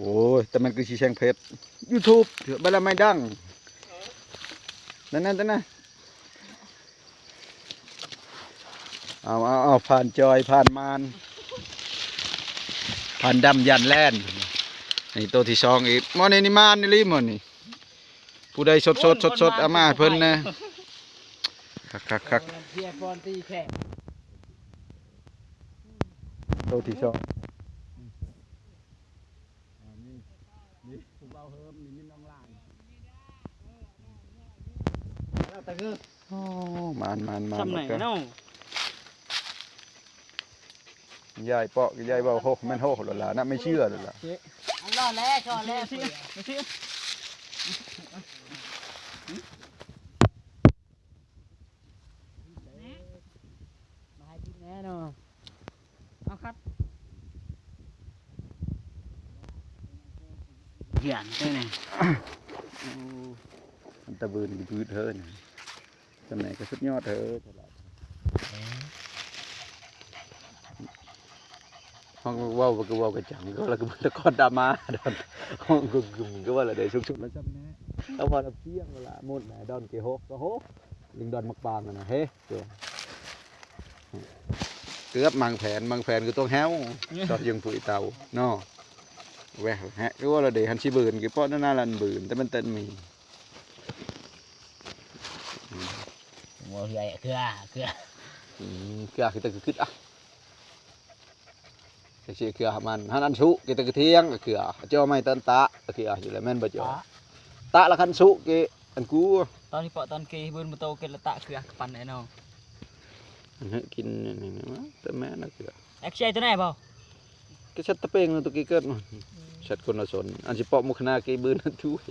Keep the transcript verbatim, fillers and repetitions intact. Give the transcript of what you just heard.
โอ้ย แต่มันคือชีแซงเพชร YouTube เถอะบารมีดัง นั่นนั่นนั่นนะ เอาเอาเอา ผ่านจอย ผ่านมาน ผ่านดำยันแล่น นี่ตัวที่สองอีก หมอนี่นี่มานนี่ลิหมอนี่ ผู้ใดสดสดสดสดเอามาให้เพิ่นนะ คักคักคัก เพียฟอนตีแข่ง ตัวที่สอง นี่นี่ผู้เบาเฮิมนี่ยินน้องลาย โอ้ มานมานมาน ซ้ำไหนเนาะ ยายเปาะกับยายเบาโหแม่นโหแล้วล่ะนะ ไม่เชื่อแล้วล่ะ อันรอดแล้วชอดแล้ว ไม่เชื่อ มาให้กินแน่เนาะ เอาครับ เหียนไปไหน มันตะบืนบืดเฮ้ยนะจำไหนก็สุดยอดเฮ้ย ห้องเว้าก็เว้ากระจังก็แล้วก็มันตะกอนดราม่าดอนห้องก็กึ่มก็ว่าละได้สุกๆแล้วจำแน่แล้วพอเราเพียงเวลาหมดนะดอนเกโฮก็โฮลิงดอนมักปางอะนะเฮ้เกือบเกือบมังแผนมังแผนก็ต้องแฮวซอยยังผุยเตาเนาะแวะแฮะก็ว่าเราได้หันสิเบิร์นก็เพราะนั่นน่ารันเบิร์นแต่มันเต้นมี โมเหื่อยเคือเคือ อืมเกือคือแต่คือคิดอ่ะแต่เสียเกือมันหันอันสุกิตะกะเทียงเกือเจ้าไม่ตันตะเกืออยู่แล้วแม่นบ่เจ้าตะละคันสุกิอันกู ตอนที่เปาะตอนกี้บืนมาโตเกละตะเคือปันไอ้น้อง อันนี้กินนี่นี่นี่มาแต่แม่นะเกือ แอคชั่นตัวไหนเปล่า ก็ชัดตะเปงตัวกี้เกิดมาชัดคนละสนอันสิเปาะมุขนากีบืนนั่นทุย